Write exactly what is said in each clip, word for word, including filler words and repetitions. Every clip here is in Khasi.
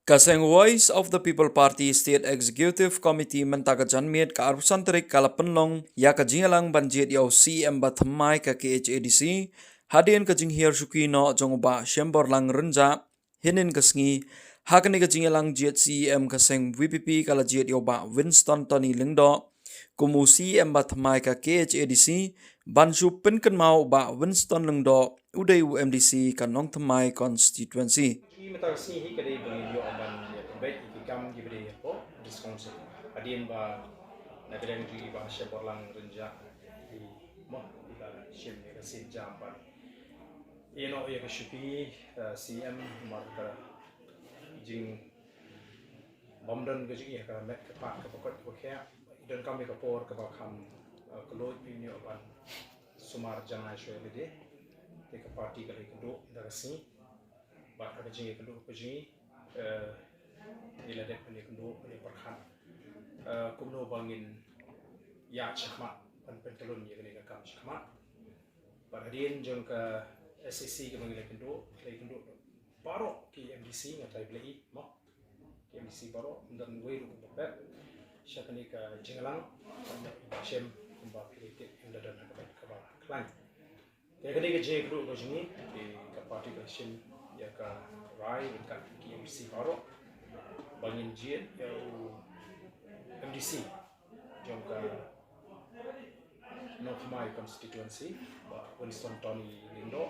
Ka seng Voice of the People Party State Executive Committee mynta ka janmiet ka arphew san tarik ka la pynlong ïa ka jingïalang ban jied ïa u C E M ba thymmai ka K H A D C, hadien ka jinghiar shuki noh jong u Bah Shemborlang Rynjah, hynnin ka sngi, ha kane ka jingïalang jied C E M ka seng V P P ka la jied ïa u Bah Winston Tony Lyngdoh, kum u C E M ba thymmai ka K H A D C, ban shu pynkynmaw u Bah Winston Lyngdoh, u dei u M D C ka Nongthymmai constituency. Jingmyntoi ka sngi hi ka dei ba ngin ïoh ban ïa pynbeit ïa ki kam kiba dei hapoh District Council. Hadien ba na ka liang jong i Bah Shemborlang Rynjah i mo i la shim ïa ka sien jam ban ïa noh ïa ka shuki, eh, C E M namar ka jing bym don ka jingïa ka met ka pat kaba kot kaba khiah. I donkam ïa ka por kaba kham, eh, ka loit phi ïoh ban sumar janai shwa ïa lade. Te ka party ka la ïakynduh ïa ka sngi. Bad ha ka jingïakynduh ka jingïa, eh, ngi la dep ban ïakynduh ban ïapyrkhat, eh, kumno ba ngin ïaid shakhmat ban pyntyllun ïa kane ka kam shakhmat. Bad hadien jong ka S A C kaba ngi la ïakynduh, la ïakynduh baroh ki M D C, nga trai Blei mo. Ki M D C baroh, ym don uwei ruh uba pep sha kane ka jingïalang, kumba i Bah Shem kumba phi la tip, ym da don ha ka met kaba khlaiñ. Te kane ka jingïakynduh ka jong ngi, te ka party ka la shim ïa ka rai ryngkat ki M D C baroh ba ngin jied ïa u M D C jong ka Nongthymmai constituency, Bah Winston Tony Lyngdoh,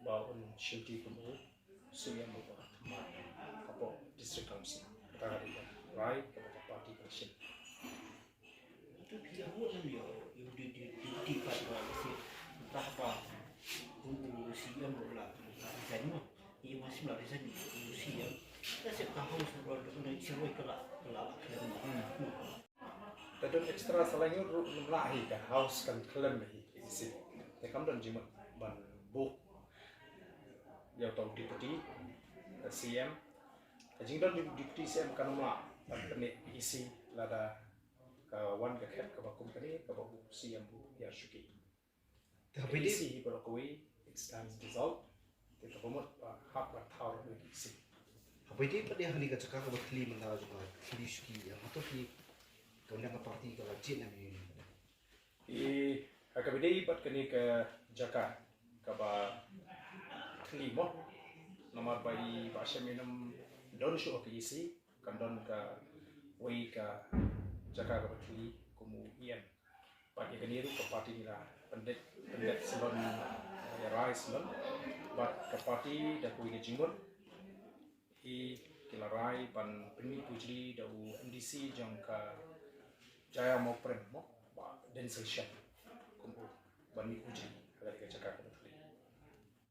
ba un shimti kum u C E M uba thymmai hapoh District Council. Kata ka dei ka rai kaba ka party ka la shim. Tu phi la vote nam ïa u, ïa u di, di, di, di pat ba si. Tah ba u, u C E M u la, u la resign mo. Ïa ma sim la resign u C E M. Ta sep ka house u la, u la, si roi ka la, ka la, ka la. Hmm. Ta don extra sa la ngi ruh ym lah hi, ka house kan khlem hi, isi. Te kam don jingmut ban buh ïa uta u deputy, eh, C M. Ka jingdon deputy C M kan ym lah ban pynïaid isi lada ka wan ka khet kaba kum kane kaba u C M u hiar shuki. Te haba ïadei, isi hi baroh kawei, it stands dissolved. Te kaba mut ba hap ban thaw ruh ïa ki isi. Haba ïadei pat ïa kane ka jaka kaba thli mynta jong ka thli shuki, ïa hato phi, ka wan ka party ka la jied nam ïa u? I, ha kaba ïadei bad kane ka jaka kaba thli mo. Namar ba i Bah Shem i nym don shuh ha ka isi, kan don kawei ka jaka kaba thli kum u E M. Bad ïa kane ruh ka party ngi la pyndep, pyndep syndon, ïa rai syndon. Bad ka party da kawei ka jingmut i ki la rai ban pynmih pujli da u M D C jong ka Jaiaw Mawprem mo, Bah Densel Shem. Kum u ban mih pujli ha kane ka jaka kaba thli.